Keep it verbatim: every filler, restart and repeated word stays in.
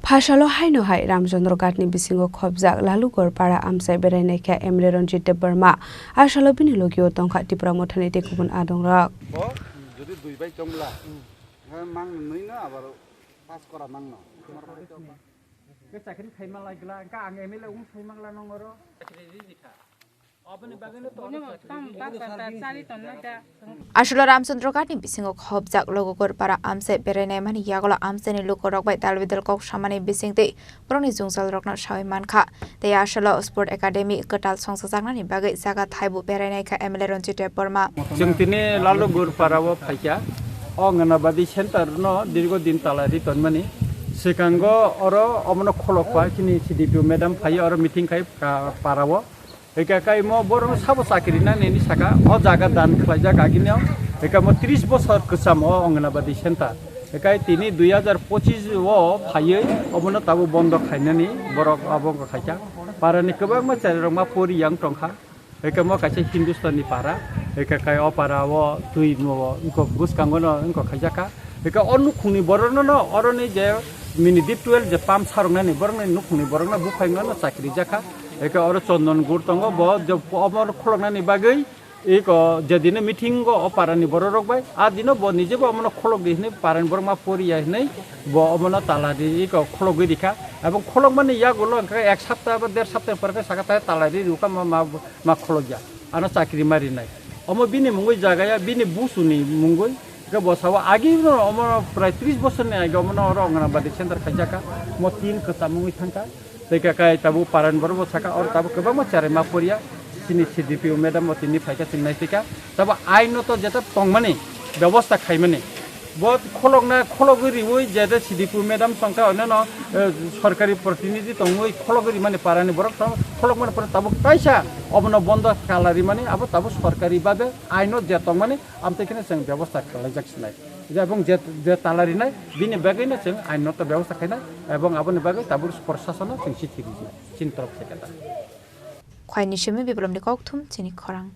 Hasalo haino hai Ramchandra Ghatni bisingo khobjak Lalugor para amchai berainai kha M L A Ranjit Debbarma. Asalo bini logio tongkha Tipra Mothani tei kubun adongrok. Bo jodi dui bai chongla, mang nui no abar pas kora mang no. Ke chakri khai ma lai gla, ka ang M L A ung sai mang la nong oro. Aswlo Ramchandra Ghatni bisingo khobjak Logogor para amchai berainai mani yagulo amchaini lukurok bai dalbidal kok samani bisingtwi borokni jwngjalrokno sawi mankha. Tei aswlo Sport Academy kwtal songchajaknani bagwi jaga thaibo berainai kha M L A Ranjit Debbarma. Chwng tini Lalugor parao phaikha. O Anganabadi center no dirgo din tala ri tonmani. Swkango oro omono kholokpa chini C D P O madam phaiwi oro meeting khai ka-, parao. Hika kaimo borok sabo chakri nani ni saka o jaga dan khlaijak agini o. Hika mo tris bosor kwcham o Anganabadi center. Hika tini dui hajar pochis o phaiwi obono tabo bondo khainani borok abo wngkha khaikha. Parani kwbangma cherairok ma pori yang tongkha. Hika mo kaisa Hindustani para. Hika kai o para o twi mo wngkha bwskango no wngkha khaijakha. Hika o nukhungni borokno no oroni je mini deep twelve je pump saroknani borokni nukhungni borokno buphai wngno chakri jakha. Hika oro Chondon Gur tongo, bo je omo khuloknani bagwi iko jedino meeting o o parani bororok bai, a dino bo nije bo omono khulok di hinwi parani borok ma poriya hinwi bo omono tala di iko khulogwi rikha. Ebong khulokmani yagulo hwnkhe ek sapta ba der sapta ni pore khe saka tala ri rikha ma, ma, ma khulokya. Ano chakri ma rinai. Omo bini mungwi jagaya, bini busuni mungwi. Hwnkhe bo sao agi no omo prai tris bosorni age omono oro Anganabadi center khaijaka. Mo tin kwcham wngwi thangkha. Tei khe kai tabuk parani borok bo saka, oro tabuk kwbangma cherai ma poriya. Chini C D P O madam bo tini phaikha chwng nai twi kha. Tabuk aino to jeta tongmani, bebosta khaimani. Bo kholokna, khologwi riwi jeta C D P O madam tongkha, oneno, eh, sorkari protinidhi tongwi khologwi rimani parani borok tong, kholokmani pore tabuk kaisa obono bondo kala rimani, abo tabuk sorkari babe aino je tongmani, amtwi kheno chwng bebosta khlaijak sinai. Je ebong je, je tala rinai, bini bagwino chwng ainoto bebosta khainai, ebong aboni bagwi tabuk prosasono chwng chithi rijinai, chini torop theke ta. Khwaini simi Biplomni kokthum chini khorang.